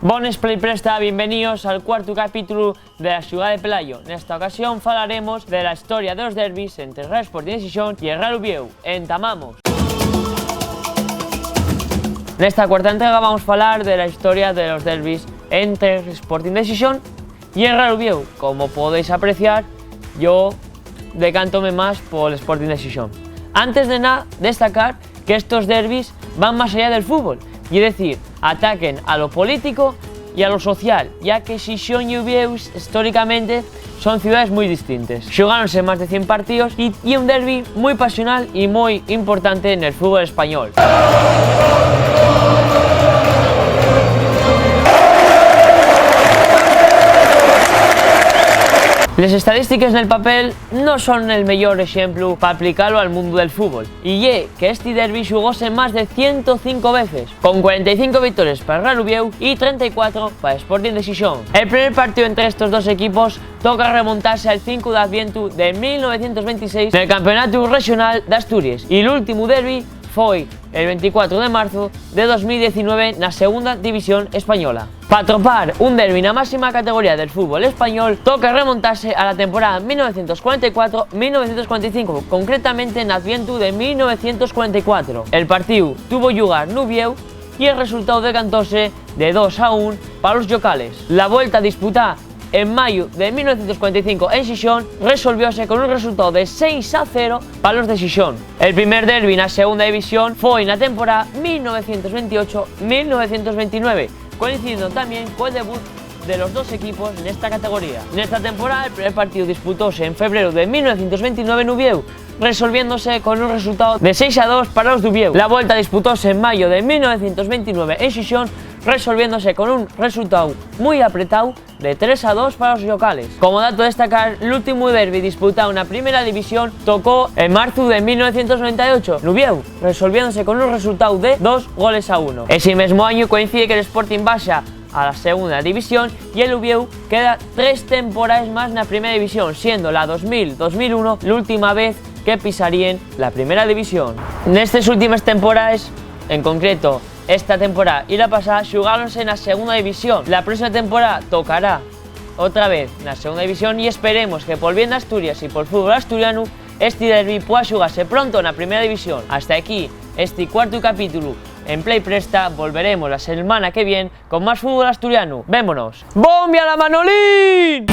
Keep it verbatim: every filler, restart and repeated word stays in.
Bones, Play Presta, bienveníos al cuartu capítulo de la xugada de Pelayo. Nesta ocasión falaremos de la historia de los derbis entre Real Sporting de Xixón y el Real Uviéu. Entamamos. Nesta cuarta entrega vamos a falar de la historia de los derbis entre Sporting de Xixón y el Real Uviéu. Como podéis apreciar, yo decántome más pol Sporting de Xixón. Antes de nada, destacar que estos derbis van más allá del fútbol, y es decir, ataquen a lo político y a lo social, ya que Xixón y Uviéu históricamente son ciudaes mui distintes. Xugáronse más de cien partíos y ye un derbi mui pasional y mui importante nel fútbol español. Les estadístiques nel papel no son el meyor exemplu pa aplicalo al mundu del fútbol, y ye que esti derbi xugóse más de ciento cinco veces, con cuarenta y cinco victories pa Real Uviéu y trenta y cuatro pa Sporting de Xixón. El primer partíu entre estos dos equipos toca remontase al cinco d'Advientu de mil novecientos veintiséis nel Campeonatu Rexonal d'Asturies, y l'últimu derbi foi el veinticuatro de marzu de dos mil diecinueve na Segunda División Española. Pa atopar un derbi na máxima categoría del fútbol español, toca remontase a la temporada mil novecientos cuarenta y cuatro, mil novecientos cuarenta y cinco, concretamente n'Advientu de mil novecientos cuarenta y cuatro. El partíu tuvo llugar n'Uviéu y el resultáu decantóse de dos a un pa los llocales. La vuelta disputá en mayu de mil novecientos cuarenta y cinco en Xixón resolvióse con un resultáu de seis a cero pa los de Xixón. El primer derbi na Segunda División foi na temporada mil novecientos veintiocho, mil novecientos veintinueve, coincidiendo tamién col debut de los dos equipos nesta categoría. Nesta temporada, el primer partíu disputóse en febreru de mil novecientos veintinueve n'Uviéu, resolviéndose con un resultáu de seis a dos pa los d'Uviéu. La vuelta disputóse en mayu de mil novecientos veintinueve en Xixón, resolviéndose con un resultáu mui apretáu de tres a dos pa los llocales. Como dato a destacar, l'últimu derbi disputáu na Primera División tocó en marzu de mil novecientos noventa y ocho n'Uviéu, resolviéndose con un resultáu de dos goles a uno. Esi mesmu añu coincide que l'Sporting baxa a la Segunda División y el Uviéu queda tres temporaes más na Primera División, siendo la dos mil, dos mil uno l'última vez que pisaríen la Primera División. Nestes últimes temporaes, en concreto esta temporada y la pasada, xugáronse na Segunda División. La próxima temporada tocará otra vez na Segunda División y esperemos que pol bien d'Asturias y pol fútbol asturianu esti derbi pueda xugase pronto na Primera División. Hasta aquí esti cuartu capítulu en Play Presta. Volveremos la selmana que vien con más fútbol asturianu. ¡Vémonos! ¡Bombi a la Manolín!